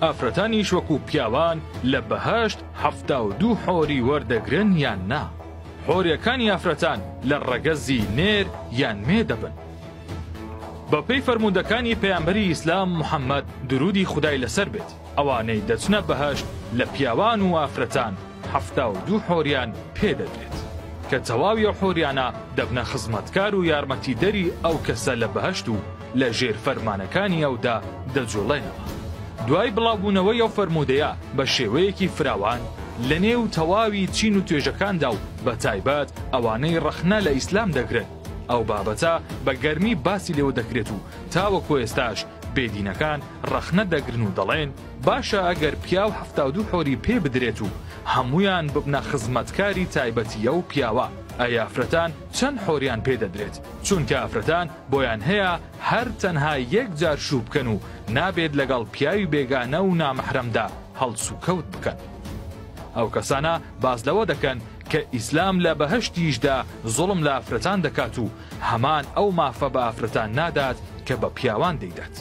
ئافرەتانیش وەکو پیاوان لە بەهەشت 72 حۆری وەردەگرن یان نا؟ حۆریەکانی ئافرەتان لە ڕەگەزی نێر یان مێ دەبن؟ بەپێی فەرموودەکانی پەیامبەری ئیسلام محەممەد درودی خودای لەسەر بێت، ئەوانەی دەچنە بەهەشت لە پیاوان و ئافرەتان 72 حۆریان پێ دەدرێت، کە تەواوی ئەو حۆریانە دەبنە خزمەتکار و یارمەتیدەری ئەو کەسە لە بەهەشت و لە ژێر فەرمانەکانی ئەودا دەجوڵێنەوە. دوای بڵاوبوونەوەی ئەو فەرموودەیە بە شێوەیەکی فراوان لە نێو تەواوی چین و توێژەکاندا و بە تایبەت ئەوانەی ڕەخنە لە ئیسلام دەگرن، ئەو بابەتە بە گەرمی باسی لێوە دەکرێت و تاوەکو ئێستاش بێدینەکان ڕەخنە دەگرن و دەڵێن باشە ئەگەر پیاو 72 حۆری پێ بدرێت و هەموویان ببنە خزمەتکاری تایبەتی ئەو پیاوە ئەی ئافرەتان چەند حۆریان پێ دەدرێت چونکە ئافرەتان بۆیان هەیە هەر تەنها یەک جار شوو بکەن و نابێت لەگەڵ پیاوی بێگانە و نامەحرەمدا هەڵسوکەوت بکەن. ئەو کەسانە باس لەوە دەکەن کە ئیسلام لە بەهەشتیشدا زوڵم لە ئافرەتان دەکات و هەمان ئەو مافە بە ئافرەتان نادات کە بە پیاوان دەیدات.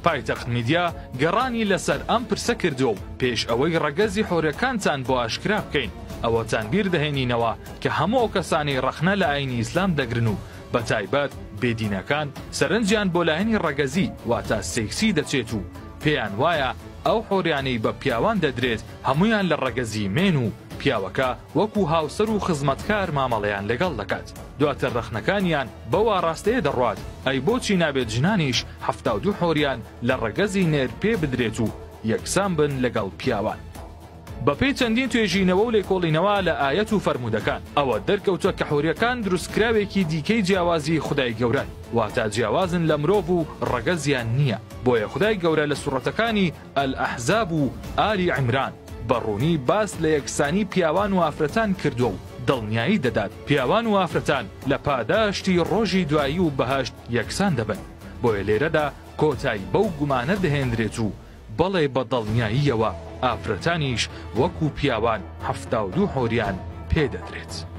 پایتەخت میدیا گەڕانی لەسەر ئەم پرسە کردووە و پێش ئەوەی ڕەگەزی حۆرەکانتان بۆ ئاشکرا بکەین ئەوەتان بیر دەهێنینەوە کە هەموو ئەو کەسانەی ڕەخنە لە ئاینی ئیسلام دەگرن و بەتایبەت بێدینەکان سەرنجیان بۆ لایەنی ڕەگەزی واتە سێکسی دەچێت و پێیان وایە ئەو حۆریانەی بە پیاوان دەدرێت هەموویان لە ڕەگەزی مێن و پیاوەکە وەکو هاوسەر و خزمەتکار مامەڵەیان لەگەڵ دەکات. دواتر ڕەخنەکانیان بەو ئاڕاستەیە دەڕوات ئەی بۆچی نابێت ژنانیش 72 حۆریان لە ڕەگەزی نێر پێ بدرێت و یەکسان بن لەگەڵ پیاوان؟ بەپێی چەندین توێژینەوە و لێکۆڵینەوە لە ئایەت و فەرموودەکان ئەوە دەرکەوتوە کە حۆریەکان دروستکراوێکی دیکەی جیاوازی خودای گەورەن واتە جیاوازن لە مرۆڤ و ڕەگەزیان نییە بۆیە خودای گەورە لە سوڕەتەکانی الأحزاب و آل عمران بە ڕوونی باس لە یەکسانی پیاوان و ئافرەتان کردووە و دڵنیایی دەدات پیاوان و ئافرەتان لە پاداشتی ڕۆژی دوایی و بەهەشت یەکسان دەبن بۆیە لێرەدا کۆتایی بەو گومانە دەهێنرێت و بەڵێ بە دڵنیاییەوە ئافرەتانیش وەکو پیاوان 72 حۆریان پێ دەدرێت.